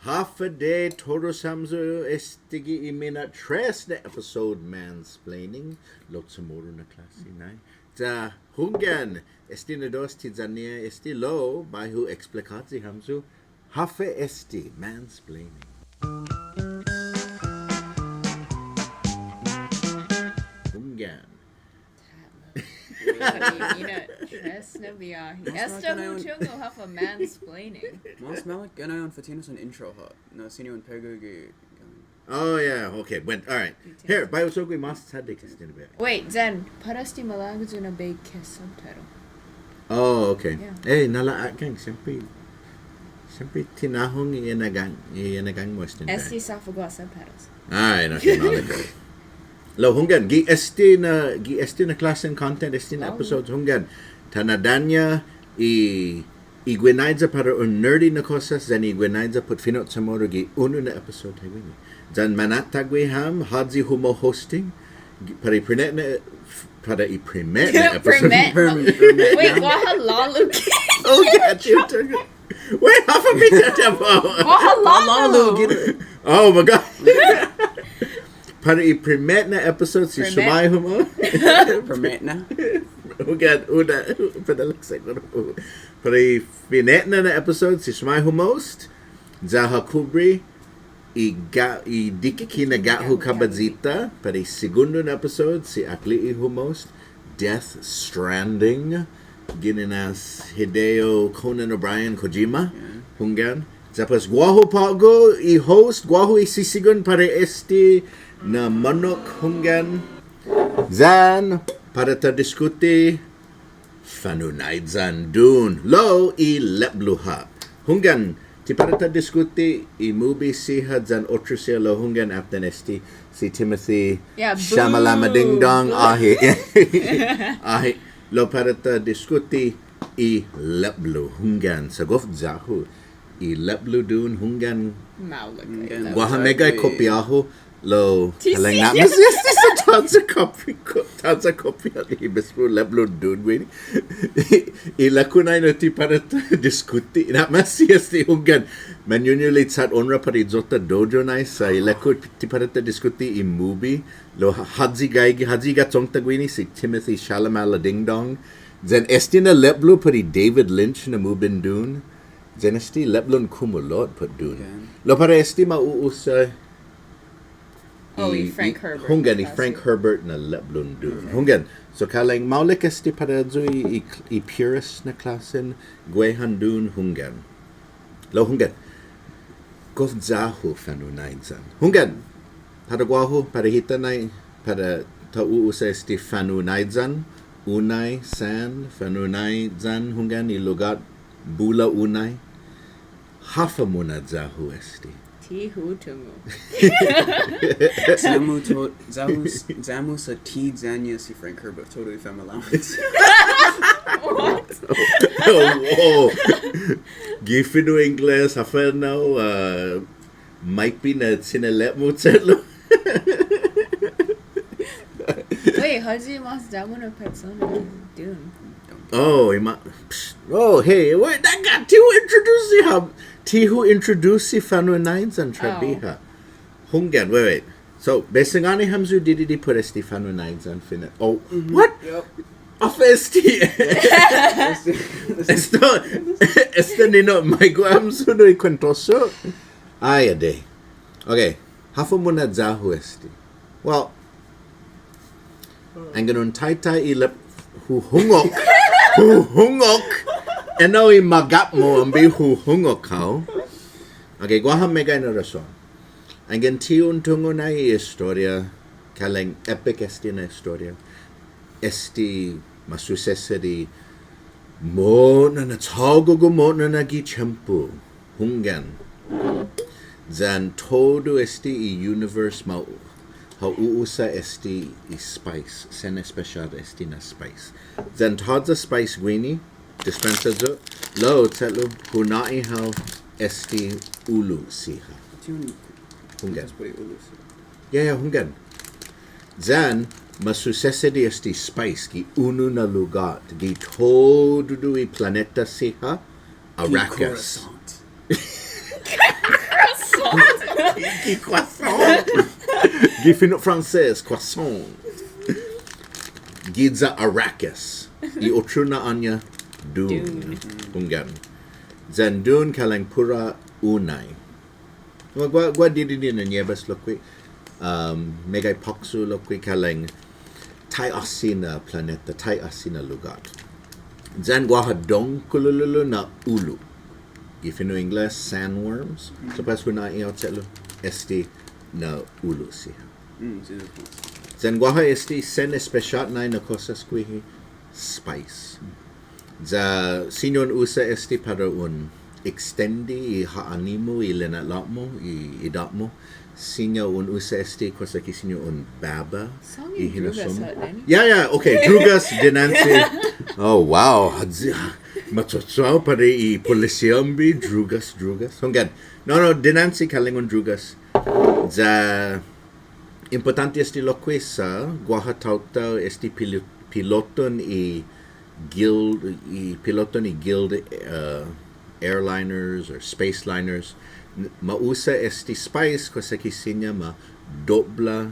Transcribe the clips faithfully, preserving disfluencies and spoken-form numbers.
Håfa adai todus hamyo, estague' i mina'tres na episode Mansplaining, lao Chamoru na klåse nai. Ya, hunggan, este na dos ti ya-ña este lao, bai hu eksplikåyi hamyo, håfa este, mansplaining. Hunggan. Mina'tres na biahi. Esta hu tungo' håfa mansplaining. Mas maolek ginen un fa'tinas un intro ha'. No, siña un pega gi Oh, yeah, okay. Bueno, all right. Here, bai hu cho'gue mas chaddek este na biahi. Wait, then, para este malago' yu' na bai ke subtitle. Oh, okay. Yeah. Eh, na'la'atgang, siempre, siempre tinahong i enagang, i enagang-mu este na biahi. Este sa' fa'gåhet subtitles. All right, okay, maolek. Lao hunggan, gi este na, gi este na klåsen content, este na episodes, hunggan. Ta na'daña' i i guinaiya para un nerdy na kosas, yan i guinaiya put fino' Chamoru gi unu na episode taiguini. Yan mana'tå'gue ham, håyi humo' hosting, gi-, para i primet na, para i primet na episode. Primet. Primet. Wait, guaha lålu. Oh, yeah, you took it. Wait, håfa minit na tiempo. Guaha lålu. Guaha lålu, get it. Oh, my God. Para i primet na episode, si Suma'i Humot. Primet na. Hunggan, una, para like, seguro. Para i fine'na na episode, si Suma'i Humot, ya ha kobra i ga-, i dikike' na ga'ho kabiyita, para i segundo na episode, si Akli'e' Humot, Death Stranding, ginen as Hideo Conan O'Brien Kojima, hunggan. Ya pues guåhu på'go i host, guåhu i sisigon para este na månnok, hunggan. Yan para ta diskuti Fanunaiyan Dune, lao i lepblo ha'. Hunggan, ti para ta diskuti i movie siha yan otro siha lao hunggan atan este si Timothée Chalamet Ding Dong. Åhe'. Åhe'. Lao para ta diskuti i lepblo hunggan sa' gof ya-hu i lepblo Dune hunggan. Maolek. Guaha meggai kopiå-hu lao kalang na'ma'åse' este sa' tåya' kopiå, tåya' kopiå i mismo lepblo Dune guini. I ilek-hu nai na ti para ta diskuti, na'ma'åse' este hunggan. Mañuñulit sa' onra para i Yota Dojo nai sa' ilek-hu ti para ta diskuti i movie. Lao ha-, håyi gaige, håyi ga'chong-ta guini si Timothée Chalamet Ding Dong. Yan este na lepblo put i David Lynch na movie Dune. Yan este lepblon kumulot put Dune. Lao para este ma u'usa i Frank Herbert. Hunggan, i Frank Herbert na lepblon Dune. Hunggan. So kalang maolek este para ayu i, i, i purist na klåsen guehan Dune hunggan. Lao hunggan. Gof ya-hu fanunaiyan. Hunggan. Para guåhu, para hita nai, para ta u'usa este fanunaiyan, unai, san, fanunaiyan, hunggan i lugåt bula unai. Håfa muna'ya-hu este? Ti hu tungo'. Ya-mu to-, ya-hu s-, ya-mu sa' ti ya-ña si Frank Herbert, todu i famalao'an. What? Oh, wow. Gi fino' Ingles, håfa ennao, uh, maipe na chinalek-mu che'lu. Wait, håyi mas ya-mu na petsona Dune? Oh, i ma-, psh, oh, hey, wait, that got ti hu introduce ham, ti hu introduce fanunaiyan trabiha. Hunggan, wait, wait. So, bai sangåni hamyo didide' put este fanunaiyan fino'. Oh, what? Yep. Håfa este. Esta, esta nina'maigo' hamyo nu i kuentos. Ai adai. Okay. Håfa muna'ya-hu este? Well, anggen un taitai i lep-, hu hungok. Hu hungok. Ennao i magåhet-mu, ambi hu hungok hao. Okay, guaha meggai na rason. Anggen ti un tungo' nai i estoria, kalang epic este na estoria. Este ma susesedi mo'na na, chågo' gi mo'na na gi tiempo. Hunggan. Yan todu este i universe ma u-, ha u'usa este i spice, sen espesiåt este na spice. Yan tåya' spice guini, dispensa yu', lao che'lu, hu nå'i hao este ulu siha. Hunggan. Yeah, yeah, hunggan. Yan, ma susesedi este spice gi unu na lugåt, gi todu i planeta siha, Arrakis. Gi Coruscant. Croissant. Gi fino' Franses, croissant. Giya Arrakis. I otro na'ån-ña, Dune. Dune. Hunggan. Yan Dune kalang puru un nai. Gua-, gua-, guaha didide' na niebes lokkue'. Um, meggai påkso lokkue' kalang taiåsi na planeta, taiåsi na lugåt. Yan guaha dångkolololo na ulu'. Gi fino' Ingles, sandworms. Mm. So, pues, hu nå'i che'lu, este na ulu' siha. Mm, si, si. Yan guaha este sen espesiåt nai na kosas guihi, spice. Ya siña un usa este para un extendi i ha'åni-mu, i lina'la'-mu, i, i idåt-mu. Siña un usa este kosa ki siña un baba. Sångan i hinasso-mu. Drugas, ha', Danny? Yeah, yeah, okay, drugas, dinanche. Oh, wow. Machocho'gue para i polisia, hombre, drugas, drugas. Hunggan. No, no, dinanche kalang un drugas. Ya impottånte este lokkue' sa', guaha taotao este pilo-, piloton i Guild, i piloton i Guild, uh, airliners or space liners, n-, ma usa este spice, kosa ki siña ma dopbla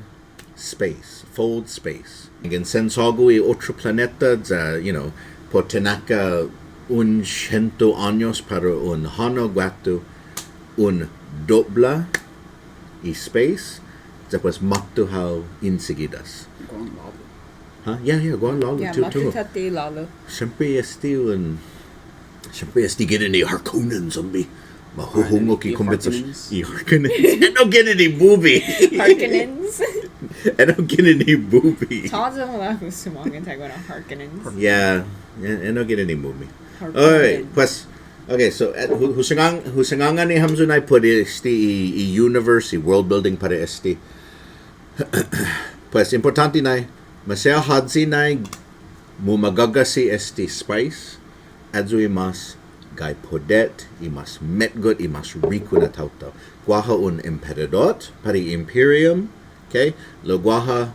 space, fold space. Anggen sen chågo' i otro planeta, ya, you know, por tinaka' un siento åños para un hånao guatu, un dopbla i space, ya pues måtto hao insigidas. Guaha lålo'. Ha? Yeah, yeah, guaha lålo'. Yeah, tu, tu. Måtto tåtte lålo'. Siempre este un, siempre este ginen i Harkonnens, hombre. Ma huhungok i kumbetsa. Harkonnens? I Harkonnens. Ennao ginen i movie. Harkonnens. Ennao ginen i movie. Tåya' malago' sumångan taiguenao Harkonnens. Yeah, yeah, ennao ginen i movie. Harkonnens. All right, pues, okay, so, eh, hu-, hu sangang-, hu sangångani hamyo nai put este i, i universe, i world building para este. Pues, impottånte nai, maseha håyi nai, mumagågasi este spice, ayu i mas gai podet, i mas metgot, i mas riku na taotao. Guaha un emperadot, para i imperium, okay? Lao guaha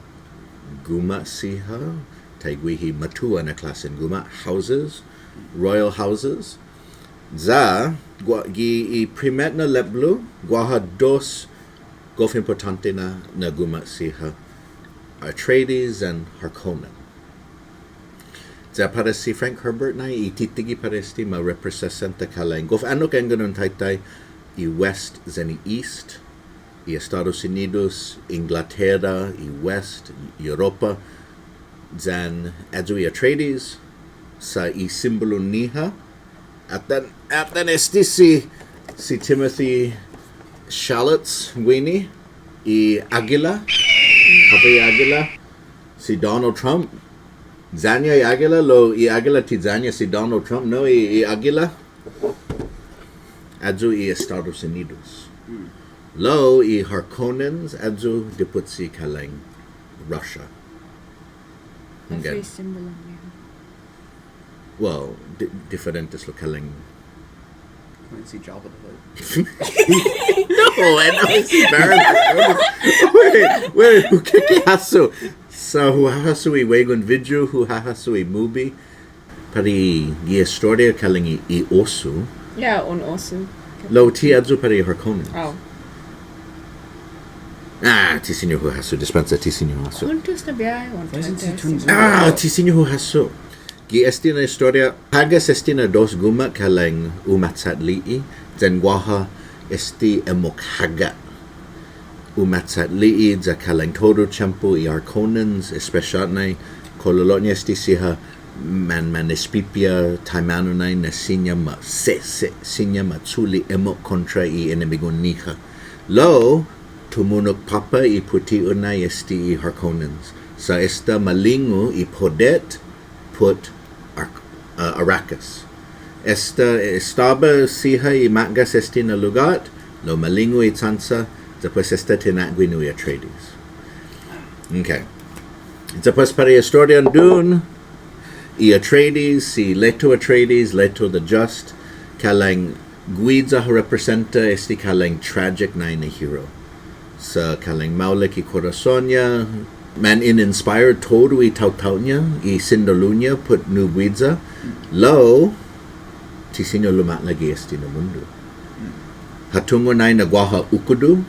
guma' siha, taiguihi matuwa' na klåsen guma', houses, royal houses. Ya, gua-, gi i primet na lepblo, guaha dos gof impottånte na, na guma' siha, Atreides and Harkonnen. Ya para si Frank Herbert nai i titigi' para este ma representa kalang gof annok yanggen un taitai i West yan i East, i Estados Unidos, Inglatera, i West, Europa, yan ayu i Atreides, sa' i simbolon-ñiha, atan, atan este si, si Timothy Chalamet guini, i aguila, håfa i aguila, si Donald Trump, ya-ña i aguila, lao i aguila ti ya-ña si Donald Trump, no, i, i aguila, ayu i Estados Unidos. Mm. Lao i Harkonnens, ayu dipotsi kalang Russia. Hunggan. Håfa i simbolon-ñiha? Well, di-, diferentes lokkue'. Kalang si Jabba the Hutt. No, and I was embarrassed. Wait, wait, hu keke hasso. Sa' hu hahasso i juegon video, hu hahasso i movie. Para i estoria kalang i, i osu. Yeah, un osu. Lao ti ayu para i Harkonnen. Oh. Ah, ti siña hu hasso, dispensa, ti siña hu hasso. Kuentos na biåhi, un kuentos. Ah, ti siña hu hasso. Gi este na estoria, på'go este na dos guma' kalang umachatli'e', yan guaha este emmok håga'. Umachatli'e' ya kalang todu tiempo i Harkonnens, espesiåt nai, kololo'ña este siha man, man espipia taimanu nai na siña ma se, se, siña ma chule' emmok kontra i enemigon-ñiha. Lao, tumunok påpa' i puti'on nai este i Harkonnens. Sa' esta malingu i podet, put Ar-, uh, Arrakis. Esta, estaba siha i ma'gas este na lugåt, lao malingu i chansa, ya pues esta tinatguini i Atreides. Okay. Ya pues para i estorian Dune, i Atreides, si Leto Atreides, Leto the Just, kalang guiya ha representa este kalang tragic nai na hero. Sa' kalang maolek i korason-ña, man in inspire todu i taotao-ña, i sindalu-ña, put nu guiya, lao, ti siña lumå'la' gi este na mundo. Ha tungo' nai na guaha ukudu,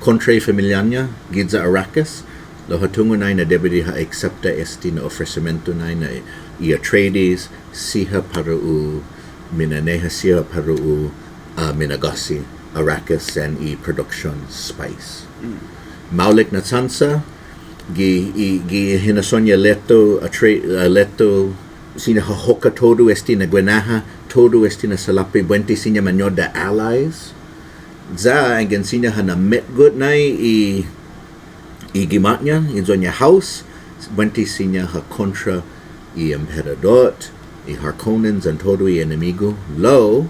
kontra i familiå-ña, giya Arakes, lao ha tungo' nai na debi di ha aksepta este na ofresimento nai na i Atreides, siha para u minaneha, siha para u, ah, minagåsi Arakes yan i produksion spice. Maolek na chansa, gi, i, gi hinasso-ña Leto, Atre-, ah, Leto, siña ha hoka todu este na guinaha, todu este na salåpe', buente siña mañodda' allies. Ya, anggen siña ha na'metgot nai i, i gima'-ña, i iyon-ña house, buente siña ha kontra i Emperadot, i Harkonnens, yan todu i enemigu, lao,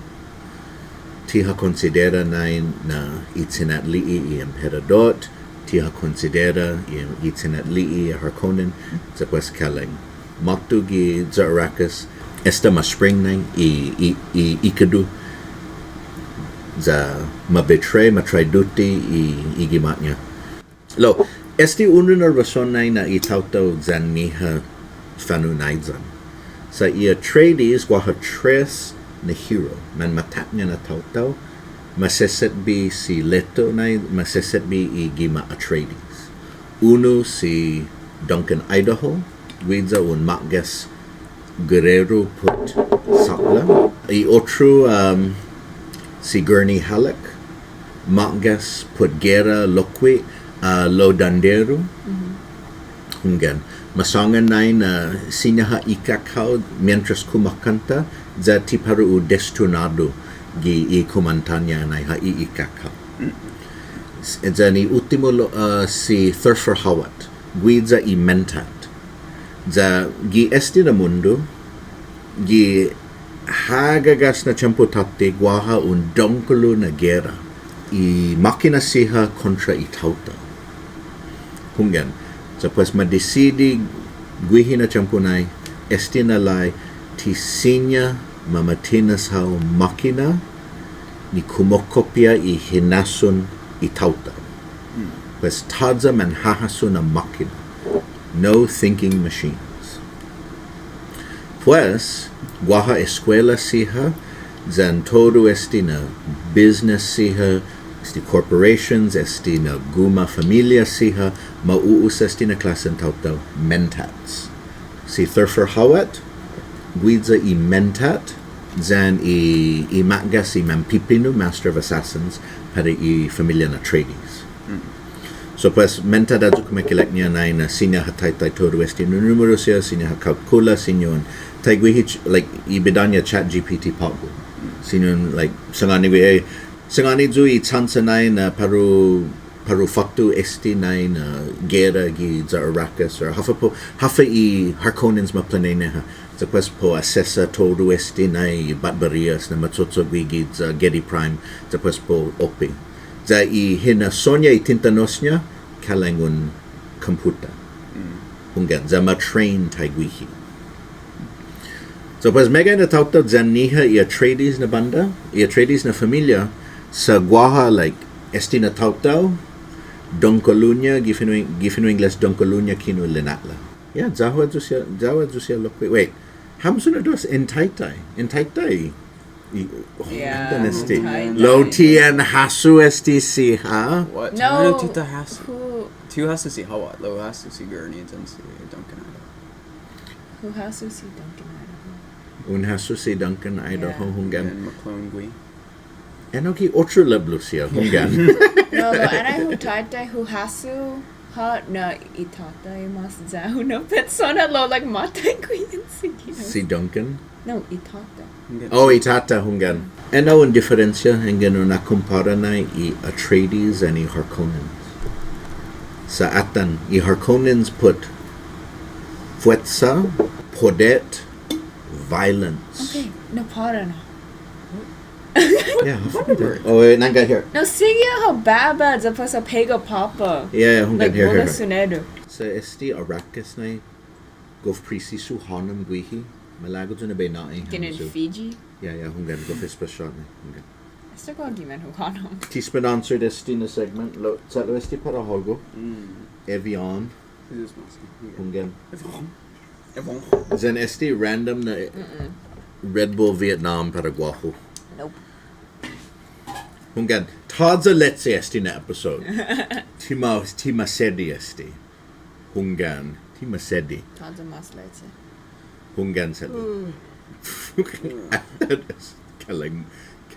ti ha konsidera nai na i chinatli'e' i Emperadot, ti ha konsidera i, i chinatli'e' i Harkonnen, ya pues kalang. Måtto giya Arakes, esta ma spring nai i, i, i ikkadu, ya ma betray, ma traiduti i, i gima'-ña. Lao, este unu na rason nai na i taotao ya-ñiha fanunaiyan. Sa' i Atreides guaha tres na hero, manmatatña na taotao, ma sesetbe si Leto nai, ma sesetbe i gima' Atreides. Unu si Duncan Idaho, guiya un ma'gas gerreru put såkla. I otro, um, si Gurney Halleck, ma'gas put gera lokkue', uh, lao danderu. Hunggan. Ma sångan nai na siña ha ikak hao mientras kumåkanta, ya ti para u destunådu gi i kumånta-ña nai ha i ikak hao. S-, yan i uttimo lao, uh, si Thurfer Hawat, guiya i Mentat. Ya gi este na mundo, gi hagågas na tiempo tåtte guaha un dångkolo na gera. I måkina siha kontra i taotao. Hunggan. Ya pues ma disidi guihi na tiempo nai, este na lai, ti siña mama'tinas hao måkina ni kumokopia i hinasson i taotao. Pues tåya' manhahasso na måkina. No thinking machines. Pues, guaha eskuela siha, yan todu este na business siha, este corporations, este na guma' familia siha, ma u'usa este na klåsen taotao, Mentats. Si Thurfer Hawat, guiya i Mentat, yan i, i ma'gas i manpipinu, Master of Assassins, para i familian Atreides. So, pues, Mentat ayu kumekeilek-ña nai na siña ha taitai todu este na numeru siha, siña ha kalkula, siña un taiguihi, ch-, like, i bidå-ña ChatGPT på'go. Siña un, like, sangåni gue', eh, sangåni yu' i chansa nai na para u, para u fåtto este nai na gera giya Arakes, or håfa put, håfa i Harkonnens ma planeha. Ya pues put asesa todu este nai båtbarias na macho'gue' giya Giedi Prime, ya pues put oppe. Ya i hinasso-ña i tintanos-ña, kalang un komputa. Hunggan, ya ma train taiguihi. So, pues, meggai na taotao ya-ñiha i Atreides na bånda, i Atreides na familia, sa' guaha, like, este na taotao, dångkolo-ña, gi fino', gi fino' Ingles dångkolo-ña kinu lina'la'. Yeah, ya-hu ayu siha, ya-hu ayu siha lokkue'. Wait, hamyo na dos, in taitai, in taitai. I, oh, yeah, atan este. Taitai. Lao ti un hasso este siha. What? No. Ti hu hasso. Who? Ti hu hasso si Hawat, lao hu hasso si Gurney, yan si Duncan Idaho. Hu hasso si Duncan Idaho. Un hasso si Duncan Idaho, yeah, hunggan. And McClone gui. Ennao ki otro lepblo siha, hunggan. No, lao annai hu taitai, hu hasso ha' na i tåta i mas ya-hu na petsona lao, like, måtai gui' ensigidas. Si Duncan? No, i tåta. Oh, i tåta, hunggan. Ennao un diferensia, anggen un akompåra nai i Atreides yan i Harkonnens. Sa' atan, i Harkonnens put fuetsa, podet, violence. Okay, no, påra na. Yeah, håfa na. Oh, wait, nangga here. No, sigi ha' baba, ya pues ha' pega påpa'. Yeah, yeah, hunggan, like, here, here, here. Sa' este Arakes nai, gof presisu hånom guihi, malago' yu' na bai nå'i. Ginen hamyo. Fiji? Yeah, yeah, hunggan, gof espesiåt nai, hunggan. Esta kao gi minahånao. Ti sponsor este na segment, lao, sa' lao este para hågu. Mm. Evian. Hunggan. Evian. Evian. Yan este random na Red Bull Vietnam para guåhu. Nope. Hunggan, tåya' leche este na episode. Ti ma, ti ma sedi este. Hunggan, ti ma sedi. Tåya' mas leche. Hunggan sedi. Kalang,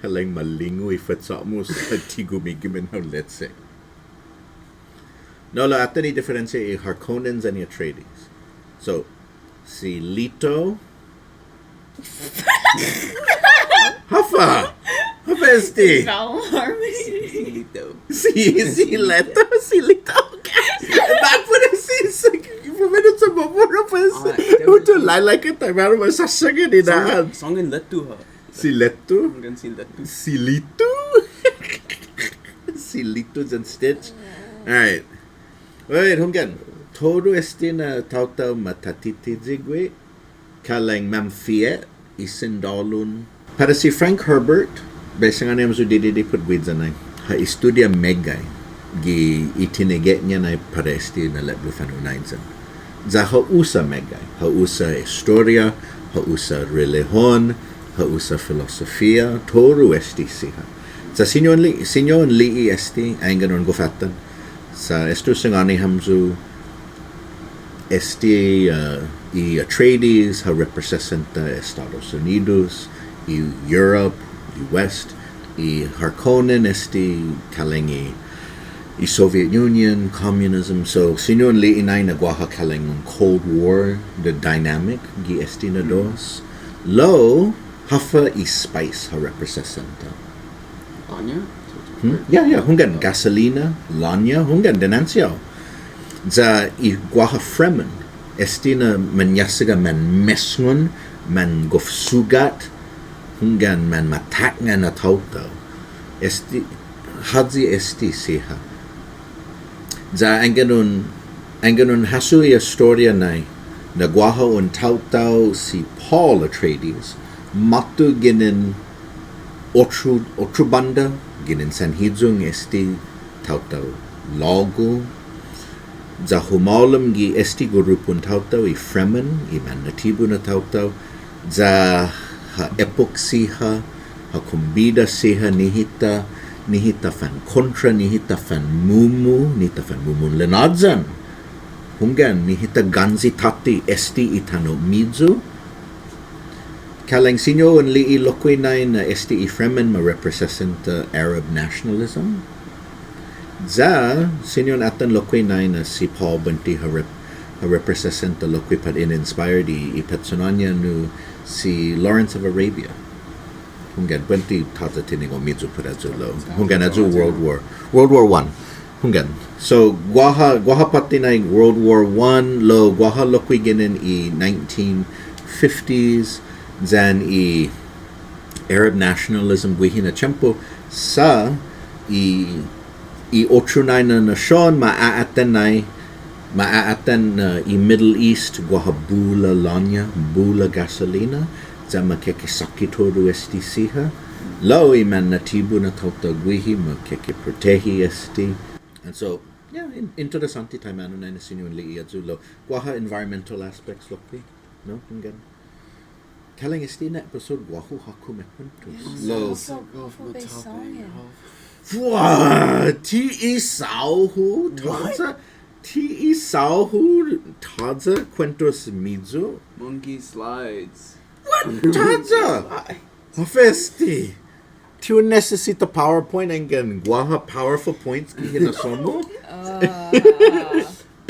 kalang malingu i fetsa-mu sa' ti gumigimen hao leche. No, lao atan i diferensia i Harkonnens yan i Atreides. So, si Leto. Håfa? Håfa este? Vowel harmony. Si Leto. Si, si Leto, si Leto. Okay. But what is this? Like, for minutes of more, pues, ah, who to lie like it? I remember Sasha getting that. Sångan Leto, ha. Si Leto? Hunggan, si Leto. Si Leto? Si Leto yan Stitch. All right. All right, hunggan. Todu este na taotao ma tatitiyi gui', kalang mamfie' i sendålun. Para si Frank Herbert, bai sangåni hamyo didide' put guiya nai. Ha estudia meggai gi i tinige'-ña nai para este na lepblo fanunaiyan. Ya ha usa meggai, ha usa estoria, ha usa relihion, ha usa filosofia, todu este siha. Sa' siña un li'e', siña un li'e' este, anggen un gof atan. Sa' esta hu sangåni hamyo este, uh, i Atreides ha representa Estados Unidos, i Europe, i West, i Harkonnen este kalang i i Soviet Union, communism. So, siña un li'e' nai na guaha kalang un Cold War, the dynamic gi este na dos. Lao, håfa i spice ha representa? Låña? Hmm? Yeah, yeah, hunggan, gasolina, låña, hunggan, dinanche hao. Ya i guaha Fremen, este na mañåsaga manmesngon, manggof sugat, hunggan, manmataknga na taotao. Este, håyi este siha. Ya anggen un, anggen un hasso i estoria nai, na guaha un taotao si Paul Atreides, måtto ginen otro, otro bånda, ginen sanhiyong este taotao lågu, ya humålom gi este gurupon taotao i Fremen, i mannatibu na taotao, ya ha epok siha, ha kombida siha, nihi ta, nihi ta fankontra, nihi ta fanmumu, nihi ta fanmumun lina'yan. Hunggan, nihi ta ganyi tåtte este i tano'-miyu. Kalang siña un li'e' lokkue' nai na este i Fremen ma representa Arab nationalism. Ya, siña un atan lokkue' nai na si Paul buente ha rep-, ha representa lokkue' pat in inspired i, i petsonå-ña nu si Lawrence of Arabia. Hunggan, buente tåya' tiningo'-miyu put ayu lao. Hunggan, ayu World War, World War One. Hunggan. So, guaha, guaha påtte nai World War One, lao guaha lokkue' ginen i nineteen fifties, yan i Arab nationalism guihi na tiempo, sa' i, i otro nai na nasion ma a'atan nai, ma a'atan na i Middle East, guaha bula låña, bula gasolina, ya ma kekesaki todu este siha, lao i mannatibu na taotao guihi ma kekeprotehi este. And so, yeah, in-, interesånte taimanu nai na siña un li'e' ayu lao. Guaha environmental aspects lokkue', no? Hunggan. Kalang este na episode guåhu ha' kume'kuentos. Lao. Sa' gof matåpeng. Fua! Ti isao-hu, tåya', ti isao-hu, tåya' kuentos-miyu. Monkey slides. What? Tåya'! Håfa este. Ti un nisisita PowerPoint anggen guaha powerful points gi hinasso-mu? Ah.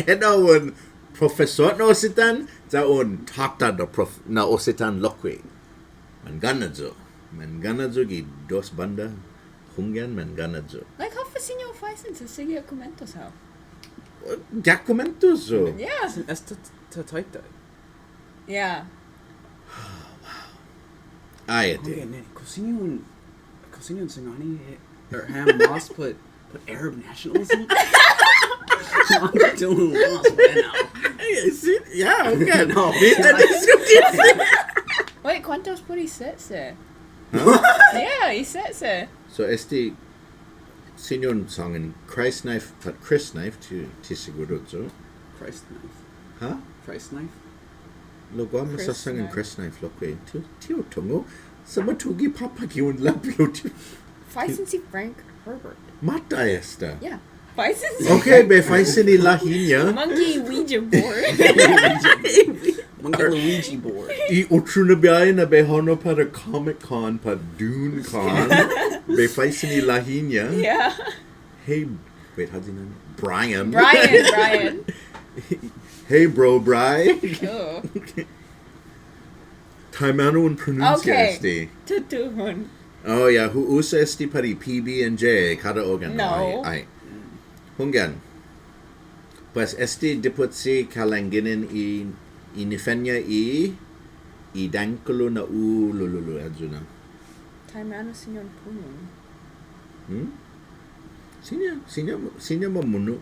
Ennao un profesor na Ositan, ya un tåta na prof-, na Ositan lokkue'. Manggaña yu'. Manggaña yu' gi dos bånda. Hunggan, manggaña yu'. Like, håfa siña un faisen sa' sigi ha' kumentos hao? Ya kumentos yu'. Yeah. Esta ta-, ta-, taitai. Yeah. Wow. Ai, adei. Okay, nene, kao siña un, kao siña un sangåni, eh, or ham mas put, put Arab nationalism? I'm doing lost right now. Ai, si, yeah, okay. No, mi ta diskuti. Wait, kuentos put i sese? Huh? Yeah, i sese. So, este, siña un sångan crysknife, pat crysknife, ti, ti siguru yu'. Crysknife. Huh? Crysknife? Lao guaha masåsangan crysknife lokkue'. Ti, ti hu tungo'. Sa' matugi' påpa' gi un labiu ti. Faisen si Frank Herbert. Måtai esta. Yeah. Faisen si Okay, bai faisen i lahi-ña. Monkey Ouija board. Monkey Luigi board. I otro na biahi na bai hånao para Comic Con, para Dune Con. Bai faisen i lahi-ña. Yeah. Hey, wait, how's his name? Brian. Brian, Brian. Hey, bro, Bri. Oh. Taimanu un pronunsia este. Tutuhon. Oh, yeah, hu usa este para i P B and J kada ogan. No. Ai, ai. Hunggan. Pues este dipotsi kalan ginen i, i nifen-ña i, i dångkolo na u lululu ayu na. Taimanu siña un puno. Hmm? Siña, siña, siña mamuno'.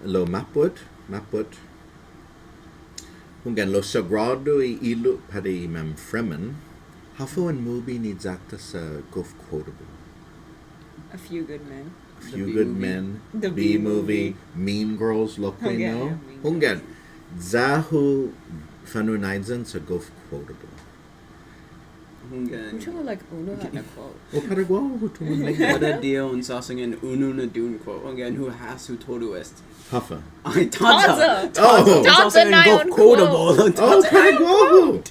Lao mappot, mappot. Hunggan, lao sagrådu i ilo' para i manfremen. Håfa un movie ni ya-ta sa' gof quotable? A Few Good Men. A Few Good Men. The B movie. Mean Girls, lokkue', no? Hunggan, ya-hu fanunaiyan sa' gof quotable. Hunggan. Hu tungo' like unu na quote. O para guåhu hu tungo' like that. Kada diha un såsangan unu na dunquote. Hunggan, hu hasso todu este. Håfa? Ai, tåya'. Tåya'. Oh. Tåya' na un quotable. Oh, para guåhu.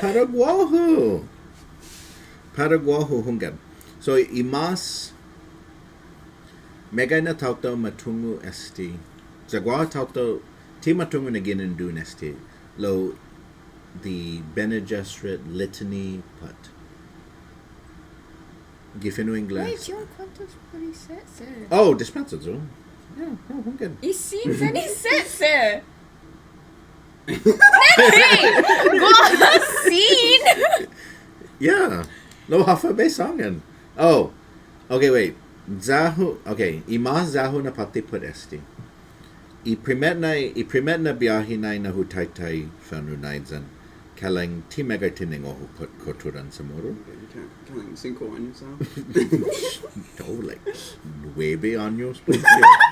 Para guåhu. Para guåhu, hunggan. So, i mås meggai na taotao ma tungo' este. Ya guaha taotao ti ma tungo' na ginen dun este. Lao the Bene Gesserit litany, but gi fino' Ingles. Wait, you want quantos put i se'se'? Oh, dispensa, so. Yeah, no, hunggan. I sin, sen i se'se'. Hey! Guaha sin! Yeah. No, håfa bai sångan. Oh. Okay, wait. Ya-hu, okay. I mås ya-hu na påtte put este. I primet nai, i primet na biahi nai na hu taitai fanunaiyan, kalan ti meggai tiningo'-hu put kotturan Chamoru. Ka-, kalan singko åños, ah? Oh, like, nuebe åños, pues.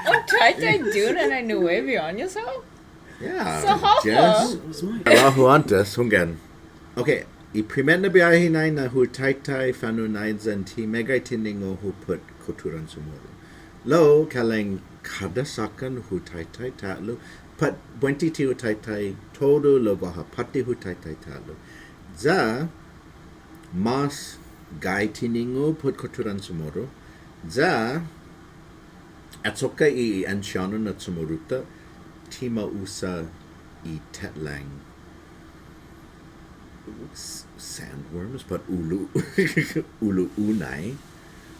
Oh, taitai duna nai nuebe åños, oh? Yeah. So, håfa? Yes. Lao hu åntes, hunggan. Okay, i primet na biahi nai na hu taitai fanunaiyan ti meggai tiningo'-hu put kotturan Chamoru. Lao, kalan kada såkkan hu taitai ta'lo, pat buente ti hu taitai todu, lao guaha påtte hu taitai ta'lo. Ya, mås gai tiningo' put kotturan Chamoru. Ya, achokka' i ansiånu na Chamoru-ta, ti ma usa i tetlang. S-, sandworms, pat ulu', ulu' unai.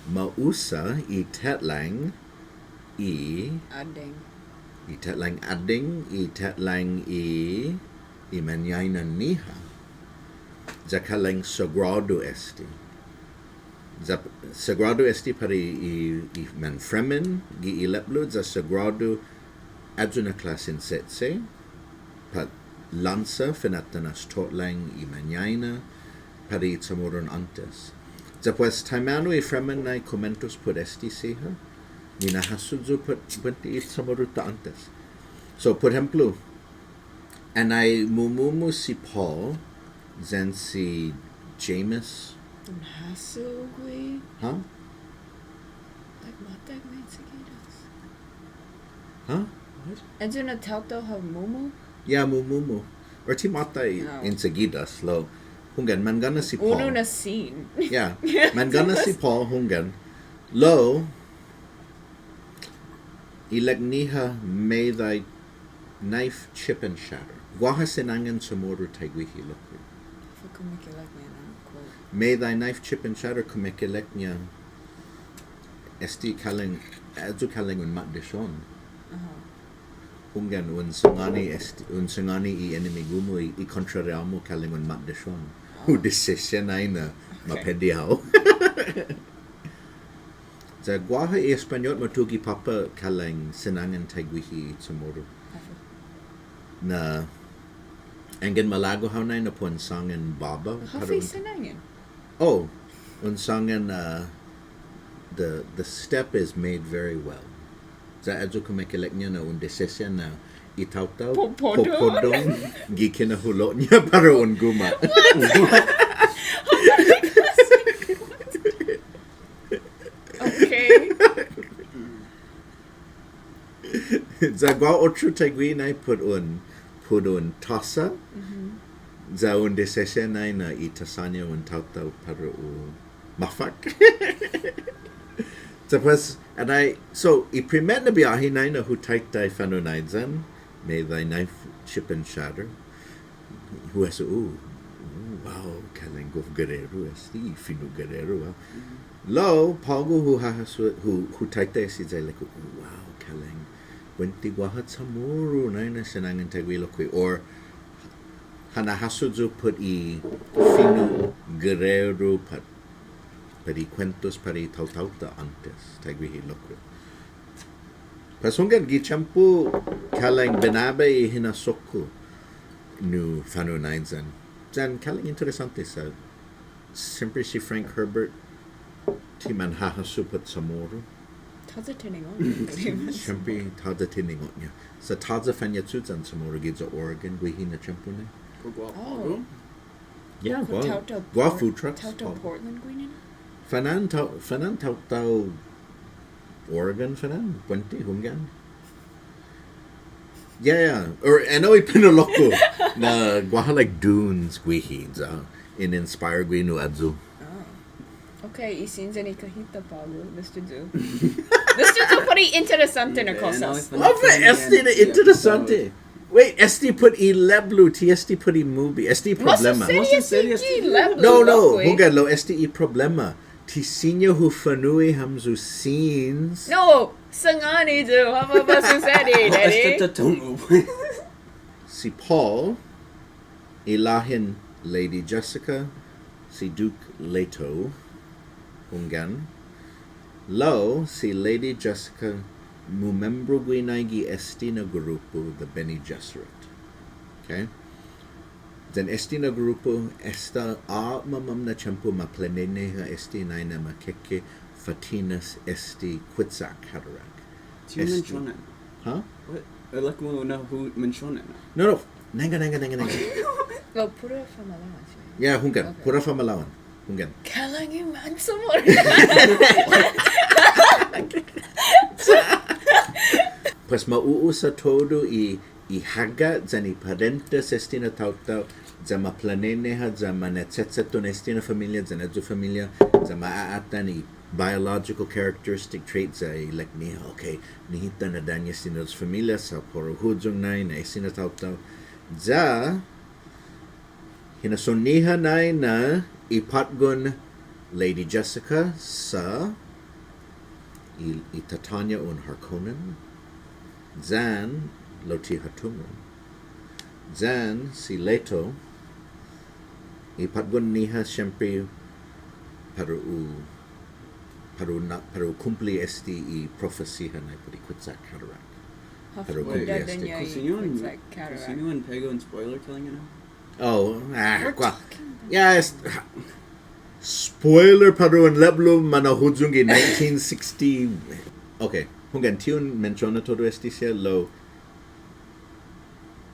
Ma usa i tetlang i. Addeng. I tetlang addeng, i tetlang i, i mañaina-ñiha. Ya kalan sagrådu este. Ya sagrådu este para i, i manfremen, gi i lepblo, ya sagrådu ayu na klåsen se'se', pat lånsa fina'tinas totlang i mañaina, para i Chamoru åntes. Ya pues, taimanu i fremen nai kumuentos put este siha, ni na'hasso yu' put buente i Chamoru-ta åntes. So, put ehemplo, annai mumumu si Paul, yan si James. Na'hasso gui'. Huh? Like, måtai gui' ensigidas. Huh? What? Ayu na taotao ha mumu? Yeah, mumumu. Or ti måtai ensigidas, lao. Hunggan, manggaña si Paul. Unu na sin. Yeah. Manggaña si Paul, hunggan. Lao, ilek-ñiha, "May thy knife chip and shatter." Guaha sinangan Chamoru taiguihi lokkue'. Håfa kumekeilek-ña na quote? "May thy knife chip and shatter," kumekeilek-ña este kalan, ayu kalan un matdesión. Aha. Hunggan, un sangåni este, un sangåni i enemigu-mu, i, i kontrariå-mu kalan un matdesión. Oh. Hu disisisångan na mapedi hao. Ya guaha i Españot, matuge' påpa' kalan sinangan taiguihi Chamoru. Håfa? Na, anggen malago' hao nai na para un sångan båba. Håfa i sinangan? Oh, un sångan, uh, the, the step is made very well. Ya ayu kumekeilek-ña na un disisisångan na i taotao. Popodong? Popodong gi kinahulo'-ña para un guma'. What? Håfa i sinangan? Ya guaha otro taiguihi nai put un, put un tåsa. Mhm. Ya un disisio nai na i tåsa-ña un taotao para u mafak. Ya pues, and I, so, i primet na biahi nai na hu taitai Fanunaiyan, may thy knife chip and shatter. Hu hasso, oh, oh, wow, kalang gof Guerrero este, fino' Guerrero, ah. Mhm. Lao, på'go hu hahasso, hu, hu taitai este ya ilek-hu, oh, wow, kalang. Buente guaha Chamoru nai na sinangan taiguihi lokkue', or ha na'hasso yu' put i fino' Guerrero pat, pat i kuentos pat i taotao-ta åntes, taiguihi lokkue'. Pues hunggan, gi tiempo kalang binaba i hinasso-ku nu Fanunaiyan. Yan kalang interesånte sa' siempre si Frank Herbert ti manhahasso put Chamoru. Tåya' tiningo'. Siempre tåya' tiningo'-ña. Sa' tåya' fañachuyan Chamoru giya Oregon, guihi na tiempo nai. Kao guaha på'go? Yeah, guaha, guaha food trucks. Taotao Portland guini na? Fanan tao, fanan taotao Oregon fanan, buente, hunggan. Yeah, yeah. Or, ennao i pinolok-hu na guaha, like, dunes guihi, ya in inspire gui' nu ayu. Ah. Okay, i siña ni kahita på'go, Mister Yu. Mister Yu, put i interesånte na kosas. Håfa este na interesånte. Wait, este put i lepblo, ti este put i movie, este i problema. Mås en serie este i lepblo. No, no, hunggan, lao este i problema. Ti siña hu fanu'i hamyo scenes. No, sangåni yu', håfa ma susedi, Daddy? Este ta tungo', pues. Si Paul, i lahen Lady Jessica, si Duke Leto, hunggan. Lao, si Lady Jessica, mumembro guinaiya gi este na grupu, the Bene Gesserit. Okay? Yan este na grupu, esta åpmam na tiempo ma planeneha este nai na ma keke fa'tinas este Kvichak Cataract. Ti un mensiona. Huh? What? Ilek-mu na hu mensiona. No, no. Nangga, nangga, nangga, nangga. Oh, puru famalao'an, si. Yeah, hunggan. Okay. Puru famalao'an. Hunggan. Kalang i mansa mo. Pues ma u'usa todu i i haga' yan i parentes este na taotao, ya ma planeneha, ya ma na'chetchetton este na familia, yan ayu familia, ya ma a'atan i biological characteristic traits, ya ilek-ñiha, okay, nihi ta na'dåña' este na dos familia, sa' para u huyong nai na este na taotao. Ya, hinasson-ñiha nai na i patgon Lady Jessica sa' i, i tatå-ña un Harkonnen, yan lao ti ha tungo'. Yan si Leto, i patgon-ñiha siempre para u, para u na, para u kumpli este i profesia nai put i Kvichak Cataract. Para u kumpli este. Kao siña un, kao siña un pega un spoiler, kalang ennao? Oh, ah, guaha. Yeah, es-, spoiler para un lepblo mana'huyong gi nineteen sixty. Okay, hunggan, ti un mensiona todu este siha lao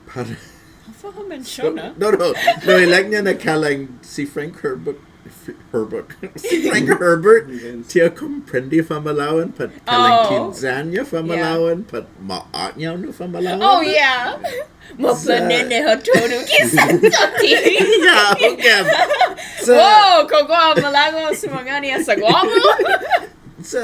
para... Håfa ha mensiona? No, no, no, ilek-ña na kalang si Frank Herbert, F-, Herbert. Si Frank Herbert, ti ha komprende famalao'an, pat kalang ti ya-ña famalao'an, pat ma åñao nu famalao'an. Oh, yeah. Ma planeneha todu, kisa todu. Yeah, okay. So, wow, kao guaha malago' sumangåni as guåhu. So,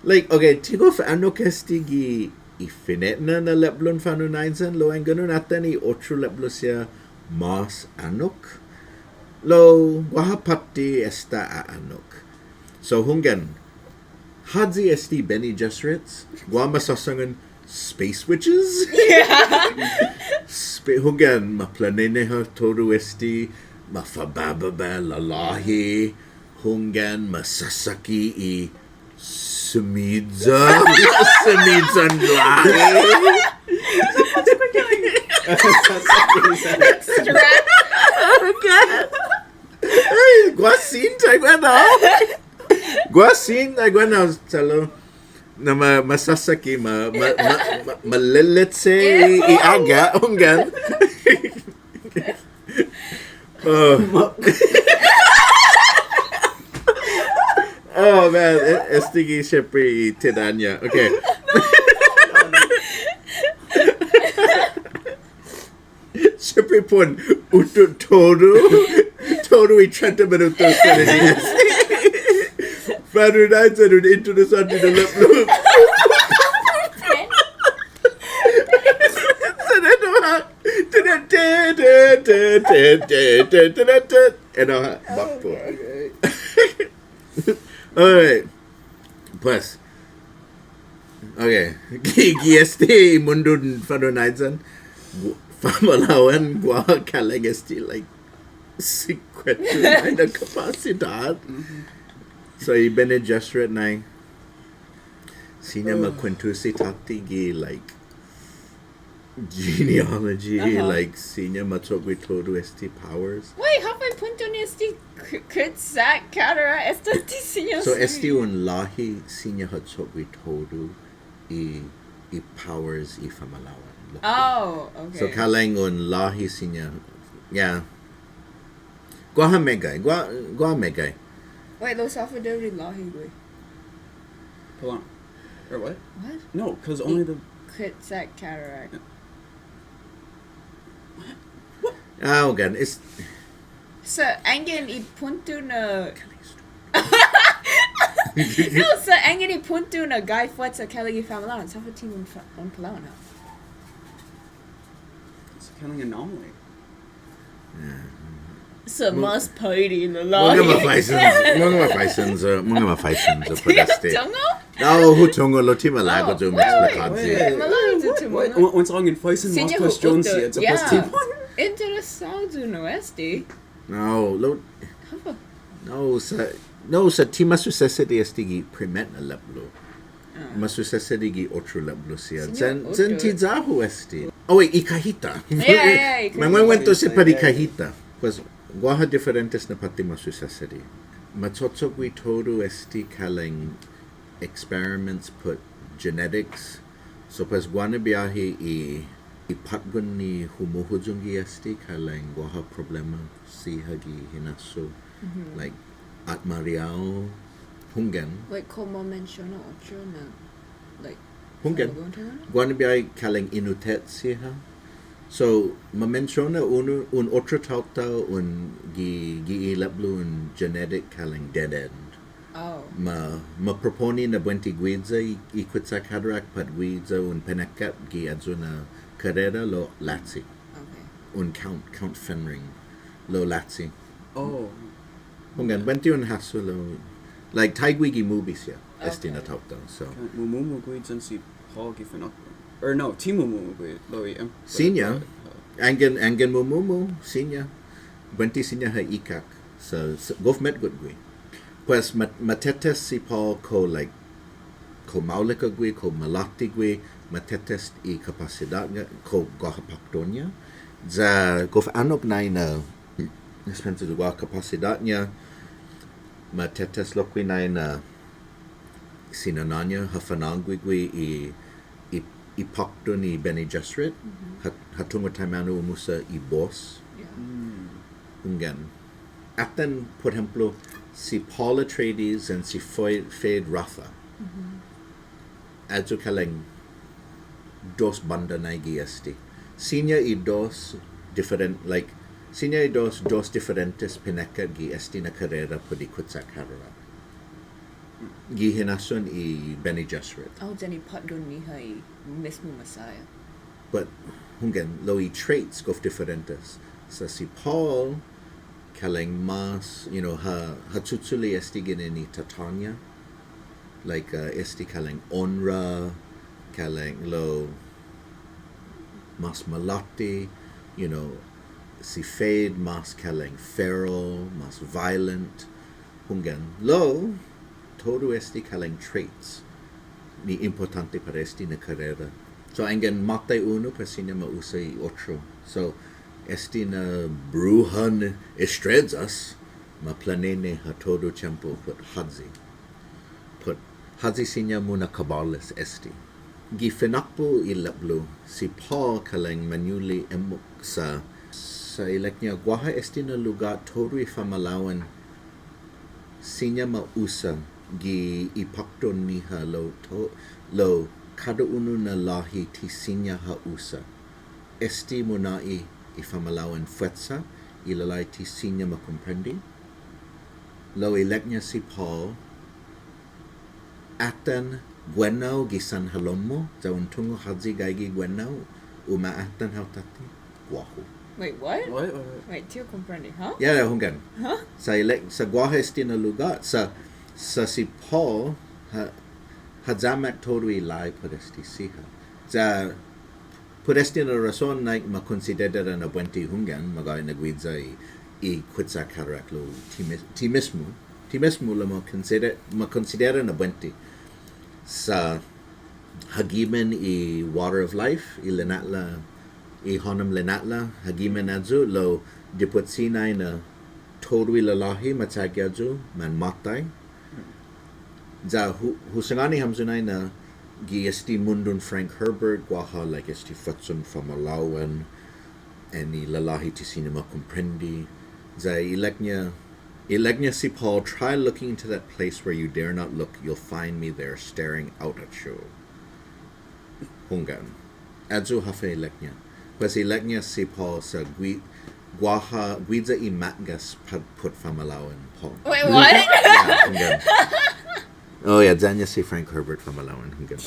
like, okay, ti gof annok este gi i fine'nana na lepblon Fanunaiyan, lao anggen un atan i otro lepblo siha mås annok. Lao guaha påtte esta a'annok. So, hunggan, håyi este Bene Gesserits, guaha ma såsangan space witches? Yeah. Spa-, hunggan, ma planeneha todu este, ma fabababa lalåhi, hunggan, ma sasaki i simiya, simiyan lahi. Strap. Hunggan. Ai, guaha scene taiguenao. Guaha scene taiguenao, che'lu. Na ma, ma sasaki, ma, ma, ma, ma, ma leletse i, i aga', hunggan. Oh. Oh, man, e-, este gi siempre i tinå'-ña. Okay. No, no, no, no. Ripon, utot todu, todu i trenta minutos. Fanu Naisan un introduce i lepblo. Ennao ha', ennao ha', all right. Pues, okay. Gi, gi este mundon Fanu Naisan, gu-, famalao'an guaha kalang este, like, sinkuenta na kapasidåt. So, i Bene Gesserit nai, siña ma kuentusi tåtte gi, like, genealogy, like, siña ma cho'gue todu este powers. Wait, håfa punto ni este K-, Kutsak Cataract? Esta ti siña. So, este un låhi siña ha cho'gue todu i, i powers i famalao'an. Oh, okay. So, kalang un låhi siña, yeah. Guaha meggai, gua-, guaha meggai. Wait, lao håfa debi låhi, wait. Hold on. Or what? What? No, 'cause only the Kutsak Cataract. What? Ah, again, it's So, anggen i punto na. No, so, anggen i punto na gai fuetsa kalang i famalao'an, sa' håfa ti un fa-, un palao'an. It's a kind of anomaly. Yeah. So, mas på'go na låhi. Mungnga ma faisen, mungnga ma faisen, uh, mungnga ma faisen, uh, put este. Tungo'? No, hu tungo' lao ti malago' yu' ma eksplikåyi. Wait, wait, wait. Malago' yu' ti malago'. Wait, wait, wait, wait. Interesådo no este. No, lao, no, sa', no, sa' ti ma susesedi este gi primet na lepblo. Ma susesedi gi otro lepblo siha. Sen, sen ti ya-hu este. Oh, wait, i kajita. Yeah, yeah, yeah. Mangguentos siha pat i kajita. Pues, guaha diferentes na påtte ma susesedi. Ma cho'cho'gue todu este kalang experiments put genetics. So, pues, guaha na biahi i, i påtgon ni humuhuyong gi este kalang guaha problema siha gi hinasso. Like, atmariao, hunggan. Like, kao ma mensiona otro na, like, hunggan. Guaha na biahi kalang inuttet siha. So, ma mensiona unu, un otro taotao, un gi, gi i lepblo un genetic kalang dead end. Oh. Ma, ma proponi na buente guiya i, i Kutsak Cataract pat guiya un pinekkat gi ayu na karera lao lachi. Okay. Un Count, Count Fenring. Lao lachi. Oh. Hunggan, buente un hasso lao, like, taigue gi movies ya. Este na taotao, so. Mumumu' gui' yan si Paul gi finakpo'. Or no, ti mumumu' gui' lao i em-, siña, uh, anggen, anggen mumumu', siña. Buente siña ha ikak. So, so, gof metgot gui'. Pues, ma-, ma tetes si Paul kao, like, kao maolek gui', kao malåte' gui', ma tetes i kapasidåt-ña, kao guaha påkton-ña. Ya gof annok nai na, dispensa, guaha kapasidåt-ña, ma tetes lokkue' nai na si nanå-ña ha fa'nå'gue gui' i, i, i påkton i Bene Gesserit, ha, ha tungo' taimanu umusa i bos. Yeah. Hunggan. Atan, por ehemplo, si Paul Atreides and si Fe-, Feyd Rautha. Ayu kalang dos bånda nai gi este. Siña i dos diferen-, like, siña i dos, dos diferentes pinekkat gi este na karera put i Kutsak Cataract. Gi hinasson i Bene Gesserit. Oh, yan i påtgon-ñiha i mismo Messiah. But, hunggan, lao i traits gof diferentes. Sa' si Paul, kalang mas, you know, ha, ha chuchule' este ginen i tatå-ña. Like, uh, este kalang onra, kalang lao mas malåte', you know, si Feyd mas kalang feral, mas violent, hunggan. Lao, todu este kalang traits ni impottånte para este na karera. So, anggen måtai unu, pues siña ma usa i otro. So, este na bruhan estreyas, ma planene' ha' todu tiempo put håyi. Put håyi siña muna'kabåles este. Gi finakpo' i lepblo, si Paul kalang mañuli' emmok sa', sa' ilek-ña guaha este na lugåt todu i famalao'an siña ma usa gi i påkton-ñiha lao to-, lao kada unu na låhi ti siña ha usa. Este munå'i i famalao'an fuetsa i lalahi ti siña ma komprende. Lao ilek-ña si Paul, atan guenao gi sanhalom-mu, ya un tungo' håyi gaige guenao, uma'atan hao tåtte, guåhu. Wait, what? What? What? Wait, ti hu komprende, huh? Yeah, yeah, hunggan. Huh? Sa' ilek, sa' guaha este na lugåt, sa', sa' si Paul, ha, ha yamak todu i lahi put este siha. Ya, put este na rason nai ma konsidera na buente hunggan, magåhet na guiya i, i Quetzalcaatletao ti mes-, ti mismu, ti mismu lao ma konsidera, ma konsidera na buente. Sa' ha gimen i Water of Life, i lina'la', i hånom lina'la', ha gimen ayu, lao dipotsi nai na todu i lalåhi, ma chagi ayu, manmåtai. Ya hu-, hu sangåni hamyo nai na gi este mundon Frank Herbert, guaha, like, este fuetsong famalao'an, and i lalåhi ti siña ma komprende. Ya ilek-ña, ilek-ña si Paul, "Try looking into that place where you dare not look. You'll find me there staring out at you." Hunggan. Ayu håfa ilek-ña. Pues ilek-ña si Paul sa' gui-, guaha, guiya i ma'gas pat put famalao'an Paul. Wait, what? Yeah, hunggan. Oh, yeah, ya-ña si Frank Herbert famalao'an, hunggan.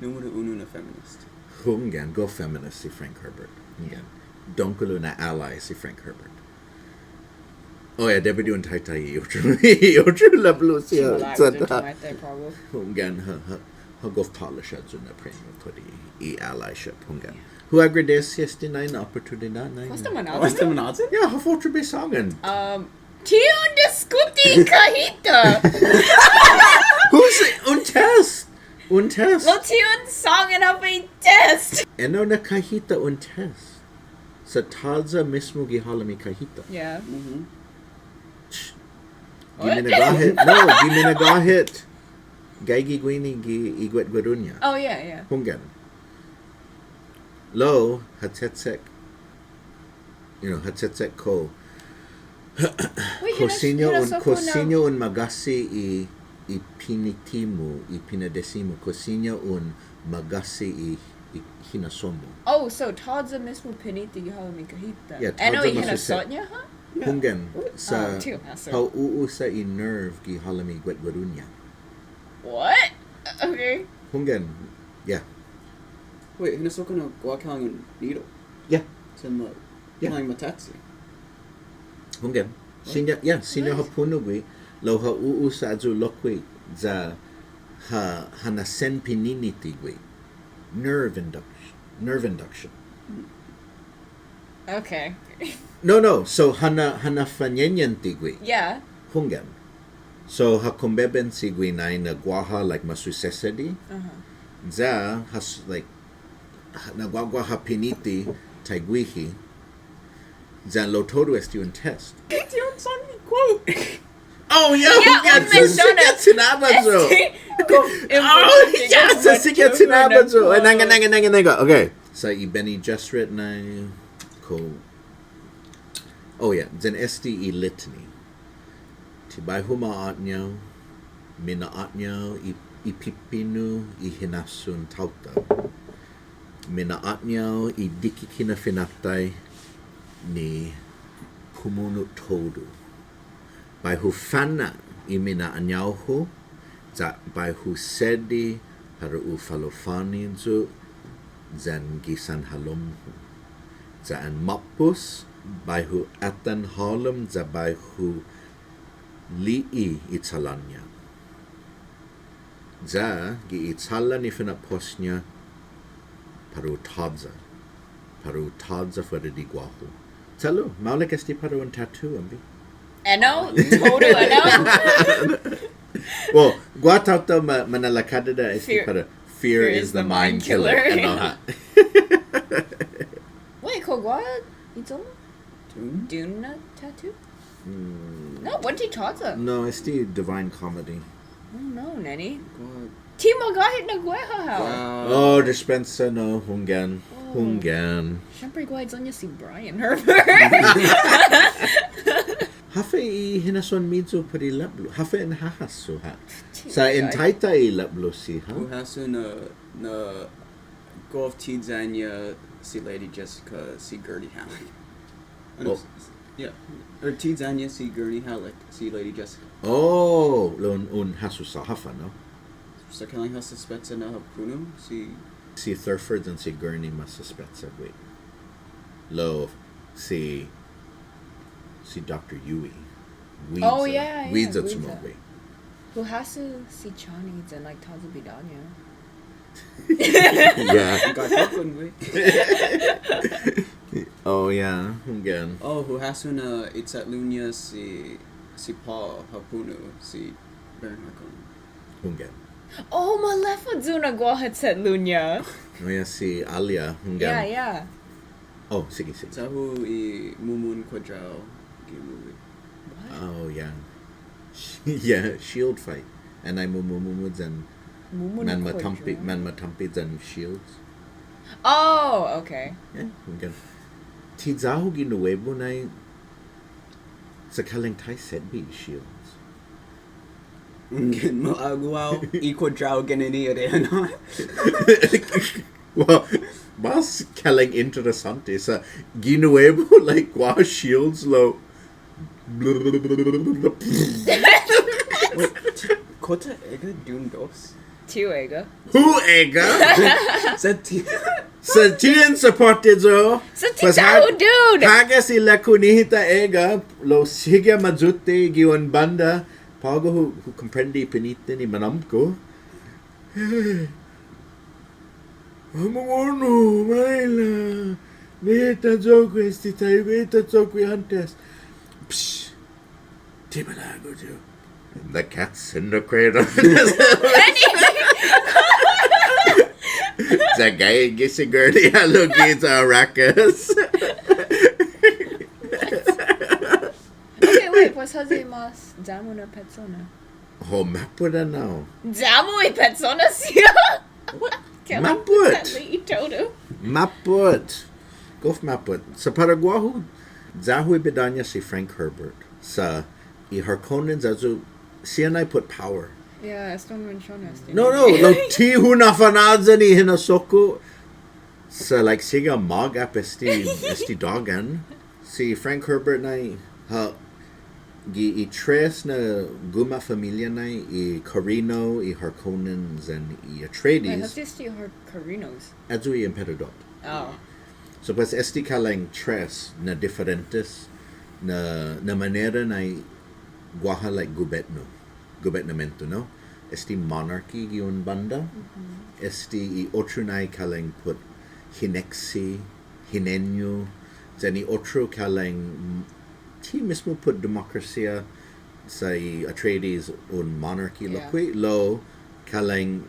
Numero uno na feminist. Hunggan, gof feminist si Frank Herbert. Hunggan. Dångkolo na ally si Frank Herbert. Oh, yeah, debi di un taitai i otro, i otro lepblo siha. Hunggan, ha, ha, ha gof tåla siha yu' na premio put i allyship, hunggan. Hu agradesi este nai na oportunidåt nai. Håfa esta managen? Håfa esta managen? Yeah, håfa otro bai sångan. Um, ti un diskuti kahita. Who's un test? Un test. Lao ti un sångan håfa i test. Enao na kahita un test. Sa' tåya' mismo gi halom i kahita. Yeah. Mm-hmm. Gi minagåhet. No, gi minagåhet. Gaige guini gi i guetgueron-ña. Oh, yeah, yeah. Hunggan. Lao, ha che'cho'. You know, ha che'cho' kao. Kao siña un, kao siña un magåsi i, i piniti-mu, i pinadesi-mu, kao siña un magåsi i, i hinasso-mu. Oh, so tåya' mismo piniti gi halom i kahita. Yeah, enao i hinasso-ña, ha? Hunggan, sa' ha u'usa i nerve gi halom i guetgueron-ña. What? Okay. Hunggan, yeah. Wait, hinasso-ku na guaha kalan needle. Yeah. Sa' ma- Yeah. Kalan matachi. Hunggan. Siña, yeah, siña ha puno' gui', lao ha u'usa ayu lokkue' ya ha, ha nasen pininiti gui'. Nerve induction. Nerve induction. Okay. No, no. So, ha na, ha nafañeñen ti gui'. Yeah. Hunggan. So, ha kumbebensi gui' nai na guaha, like, ma susesedi. Uh-huh. Ya, ha s-, like, ha, na guaguaha piniti taiguihi, yan lao todu este un test. Ti un sångan quote. Oh, yeah, yeah, hunggan, un mensiona. Siña chinaba yu'. Este, oh, yeah, siña chinaba yu'. Nangga, nangga, nangga, nangga. Okay. Sa' i Bene Gesserit nai, kao, oh, yeah, yan este i litany. Ti bai hu ma'å'ñao, mina'å'ñao i, i pipinu i hinasson taotao. Mina'å'ñao i dikike' na finatai ni pumuno' todu. Bai hu fana' i mina'å'ñao-hu, ya bai hu sedi para u falofåni yu' yan gi sanhalom-hu. Ya an måpos, bai hu atan hålom ya bai hu li'e' i chalan-ña. Ya gi i chalan i fina'pos-ña para u tåya'. Para u tåya' fuera di guåhu. Che'lu, maolek este para un tattoo, Emby. Enao, todu enao. Well, guaha taotao ma-, mana'lakadada este para fear is the mind killer. Enao ha'. Wait, kao guaha i Dune? Dune na tattoo? Mm. No, buente tåya'. No, este Divine Comedy. Oh, no, nene. Ti magåhet na gueha hao. Wow. Oh, dispensa, no, hunggan. Oh. Hunggan. Siempre guaha i iyo-ña si Brian Herbert. Håfa i hinasson-miyu put i lepblo. Håfa in hahasso ha'. Sa' in taitai i lepblo siha. Hu hasso na, na Gof ti ya-ña si Lady Jessica si Gurney Halleck. Ano, Oh. s-, s-, yeah. Or ti ya-ña si Gurney Halleck si Lady Jessica. Oh, lao un, un hasso sa' håfa, no? Sa' kalan ha suspecha na ha puno' si... Si Thurford yan si Gurney ma suspecha gui'. Lao si, si Doctor Yui. Oh, yeah, yeah, Guiya, guiya. Sumogue. Hu hasso si Chani yan, like, tåya' bidå-ña. Yeah. Got hooked on gui'. Oh, yeah. Hunggan. Oh, hu hasso na i che'lu-ña si, si Paul ha puno' si Baron Harkonnen. Hunggan. Oh, maleffa yu' na guaha che'lu-ña. Oh, yeah, si Alia. Hunggan. Yeah, yeah. Oh, sige, sige. Ya-hu i Mumun Quadrao gi movie. What? Oh, yeah. Yeah, shield fight. Annai mumumumu yan manmatampe, Quadrao. Manmatampe yan shields. Oh, okay. Yeah, hunggan. Ti ya-hu gi nuebu nai sa' kalan ti setbe i shields. Hunggan, malago' hao i Quadrao ginen i Arena. Well, mas kalan interesante sa' gi nuebu, like, guaha shields lao. Kosa ega dun dos. Ti hu ega. Hu ega? Sa' ti- Sa' ti en soporta yu'. Sa' ti Pues ya-hu, dude. Hagas i ilek-hu nihi ta ega, lao sigi mayute gi un bånda, på'go hu, hu komprende piniten i manåmko'. Amo'na, maila'. Nihi ta cho'gue este taigue, nihi ta cho'gue åntes. Psh. Ti malago' yu'. The cat's in the cradle. Sa' gaige si Gurney ha lugåt sa' Racas. Okay, wait, pues håyi mås ya-mu na petsona? Oh, mappot enao. Ya-mu i petsona siha? What? Mappot. I todu. Mappot. Gof mappot. Sa' para guåhu, ya-hu i bidå-ña si Frank Herbert. Sa' i Harkonnens ayu, siha nai put power. Yeah, esta un mensiona este. No, no, lao ti hu na'fana'ya ni hinasso-ku. Sa', like, sigi magåhet este, este dågan. Si Frank Herbert nai, ha, gi i tres na guma' familia nai, i Carino, i Harkonnens, yan i Wait, Atreides, håfa este Har-, Carinos? ayu i emperadot. Oh. So, pues, este kalan tres na diferentes na, na manera nai guaha, like, gubetno, gubetnamento, no? Este monarchy gi un bånda, este i otro nai kalan put hineksi, hineñu, yan i otro kalan, mm, ti mismo put demokrasia, sa' i Atreides un monarchy lokkue', lao kalan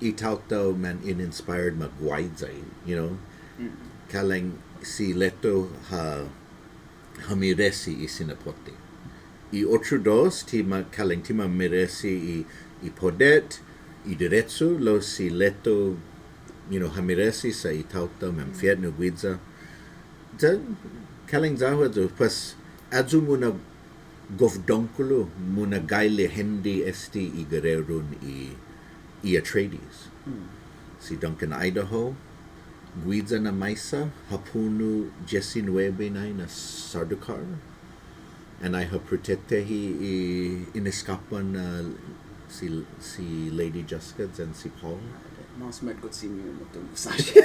i taotao man in-inspired ma guaiya, you know? Kalan si Leto ha, ha meresi i sinapotte. I otro dos, ti ma, kalan ti ma meresi i, i podet, i derechu, lao si Leto, you know, ha meresi sa' i taotao manfi'etno guiya. Ya, kalan ya-hu ayu, pues, ayu muna' gof dångkolo, muna' gaige hende este i guerreron i, i Atreides. Si Duncan Idaho, guiya na maisa, ha puno' diesinuebe nai na Sardaukar. Annai ha protetehi i ineskåpan, uh, si, si Lady Jessica yan si Paul. Mås metgot si Mio Motobu Sasha.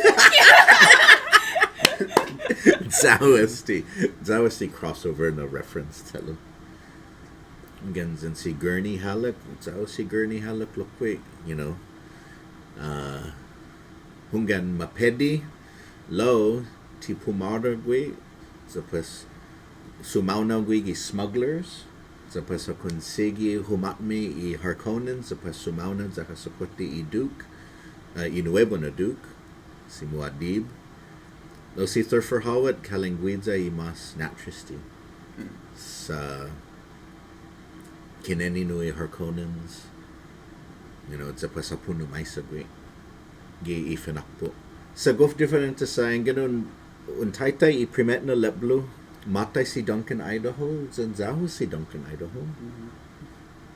Ya-hu este, ya-hu este crossover na reference, che'lu. Hunggan, yan si Gurney Halleck, ya-hu si Gurney Halleck lokkue', you know. Uh, hunggan, mapedi, lao, ti pumåra gui', ya pues, sumaonao gui' gi smugglers, ya pues, ha konsigi huma'mi i Harkonnen, ya pues, sumaonao ya ha sapotte i Duke, uh, i nuebu na Duke, si Muad'Dib. Lao si Thurfar Hawat, kalan guiya i mås na'triste. Sa' kinenne' nu i Harkonnens, you know, ya pues ha puno' maisa gui'. Gi i finakpo'. Sa' gof diferente sa' yanggen un, un taitai i primet na lepblo, måtai si Duncan Idaho, yan ya-hu si Duncan Idaho.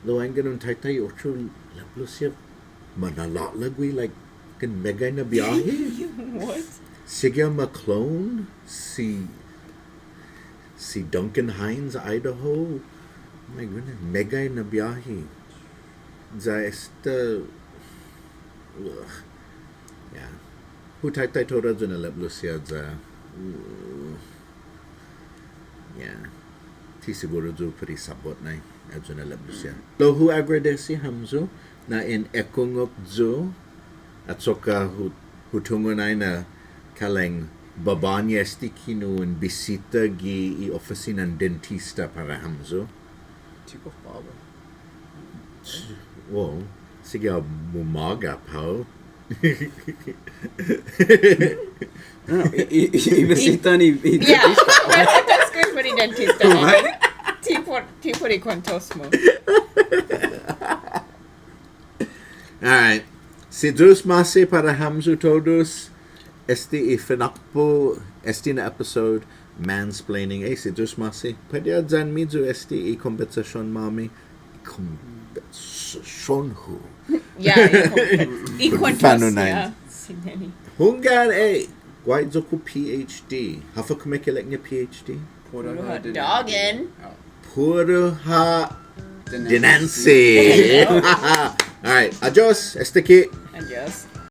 Lao yanggen un taitai i otro lepblo siha, mana'lå'la' gui', like, Meggai na biahi. What? Sigi ma clone si, si Duncan Hines, Idaho. My goodness, meggai na biahi. Ya esta, ugh. Yeah. Hu taitai todu ayu na lepblo siha ya. Ugh. Yeah. Ti siguru yu' put i sabot nai ayu na lepblo siha. Lao hu agradesi hamyo na in ekungok yu' achokka' hu, hu tungo' nai na kalang baba-ña este kinu in bisita gi i ofisinan dentista para hamyo. Ti gof baba. Well, sigi ha' mumåga' på'go. No, no, i, i, i bisitan i, i Yeah. dentista. That's good for the dentist. Right? Ti put, ti put i kuentos-mu. All right. Si Yu'os ma'åse' para hamyo todos, este i finakpo', este na episode, mansplaining. Eh, si Yu'os ma'åse', puede yan-miyu este i kombetsasion-måmi. Kombetsasion-hu. Yeah, i kuentos. I kuentos, Fano nai. Yeah. Si Neni. Hunggan, eh, guaiya yu' ku P H D. Håfa kumeke'ilek-ña P H D? Puru ha' dångan. Puru ha' Dinanci. dinanci. All right. Adios. Esta ki.